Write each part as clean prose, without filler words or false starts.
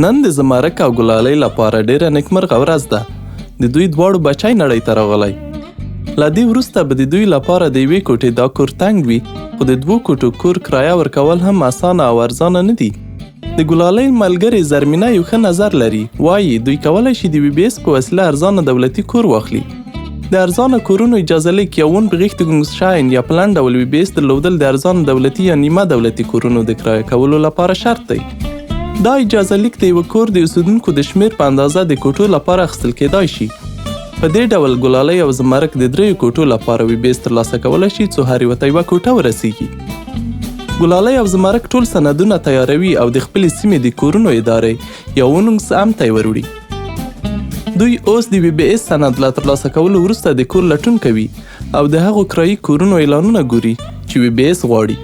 نن د زمرک او ګلالۍ لپاره ډېره نېکمرغه ورځ ده. د دوی دواړو بچی نړۍ ته راغلی. له دې وروسته به د دوی لپاره د یوې کوټې دا کور تنګ وي، خو د دوو کوټو کور کرایه ورکول هم اسانه او ارزانه نه دي. د ګلالۍ ملګرې زرمینه یو ښه نظر لري، وايي دوی کولای شي د وي بي اس په وسیله ارزانه دولتي کور واخلي. د ارزانه کورونو اجازه لیک یا Wohnberechtigungsschein یا په لنډ ډول وي بي اس درلودل د ارزانه دولتي یا نیمه دولتي کورونو د کرایه کولو لپاره شرط دی. دا اجازه لیک د یوه کور د اوسېدونکو د شمېر په اندازه د کوټو لپاره اخیستل کېدای شي. په دې ډول ګلالۍ او زمرک د دریو کوټو لپاره وي بي اس ترلاسه کولای شي، څو هر یوه ته یوه کوټه ورسیږي. ګلالۍ او زمرک ټول سندونه تیاروي او د خپلې سیمې د کورونو ادارې یا Wohnungsamt ته یې وروړي. دوی اوس د وي بي اس سند له ترلاسه کولو وروسته د کور لټون کوي او د هغو کرایي کورونو اعلانونه ګوري چې وي بي اس غواړي.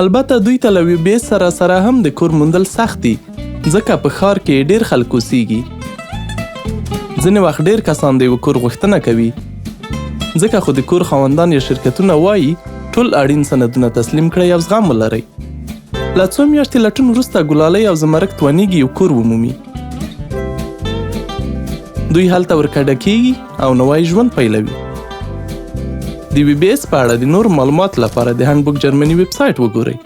البته دوی ته له وي بي اس سره سره هم د کور موندل سخت دي، ځکه په ښار کې یې ډېر خلک اوسیږي. ځینې وخت ډېر کسان د یوه کور غوښتنه کوي، ځکه خو د کور خاوندان یا شرکتونه وايي ټول اړین سندونه تسلیم کړئ او زغم ولرئ. له څو میاشتې لټون وروسته ګلالۍ او زمرک توانیږي یو کور ومومي. دوی هلته ورکډه کیږي او نوی ژوند پیلوي. د وي بي اس په اړه د نورو معلوماتو لپاره د هنډبوک جرمني ویب سایټ وګورئ.